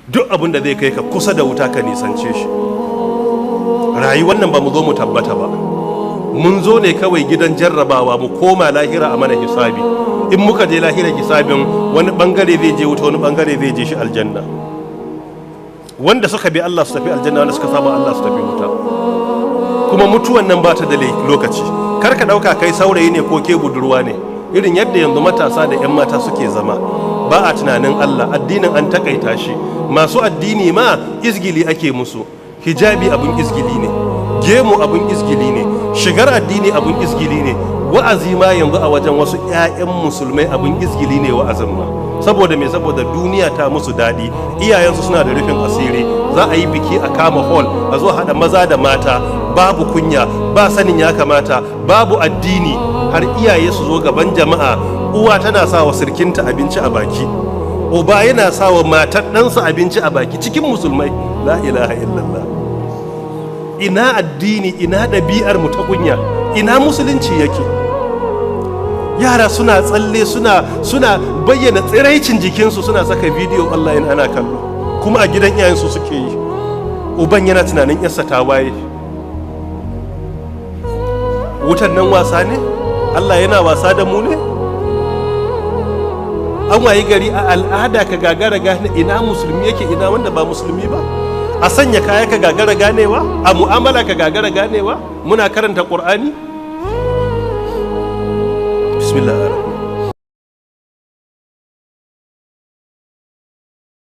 Duk abin da zai kai ka kusa da wuta, ka nisance shi. Rayuwar nan ba mu zo mu tabbata ba, mun zo ne kawai gidan jarrabawa, mu koma lahira a mana hisabi. In muka je lahira hisabin, wani bangare zai je wuta, wani bangare zai je shi aljanna. Wanda suka bi Allah su tafi aljanna, wanda suka saba Allah su tafi wuta. Kuma mutuwan nan ba ta da lokaci. Kar ka dauka kai saurayi ne ko ke budurwa ne. Irin yadda yanzu matasa da 'yan mata suke zama, ba a tunanin Allah, addinin an takaita shi, masu addini ma izgili ake musu. Hijabi abun izgili ne, gemu abun izgili ne, shigar addini abun izgili ne, wa'azi ma yanzu a wajen wasu 'ya'yan musulmai abun izgili ne wa'azin ma. Saboda me? Saboda duniya ta musu daɗi, iyayensu suna da rufin asiri. Za a yi biki, a kama hall, a zo haɗa maza da mata, babu kunya, ba sanin ya kamata, babu addini, har iyaye su zo gaban jama'a, uwa tana sa wa sirkinta abinci a baki, uba yana sa wa matar ɗansa abinci a baki cikin musulmai. La ilaha illallah! Ina addini? Ina ɗabi'ar mu ta kunya? Ina musulunci yake? Yara suna tsalle, suna bayyana tsiraicin jikinsu, suna saka bidiyo online ana kallo, kuma a gidan iyayensu suke yi. Uban yana tunanin yarsa ta waye. Wutan nan wasa ne? Allah yana wasa da mu ne? An wayi gari a al'ada ka gagara gane ina musulmi yake, ina wanda ba musulmi ba. A sanya kaya ka gagara ganewa, a mu'amala ka gagara ganewa. Muna karanta Ƙur'ani. Bismillah.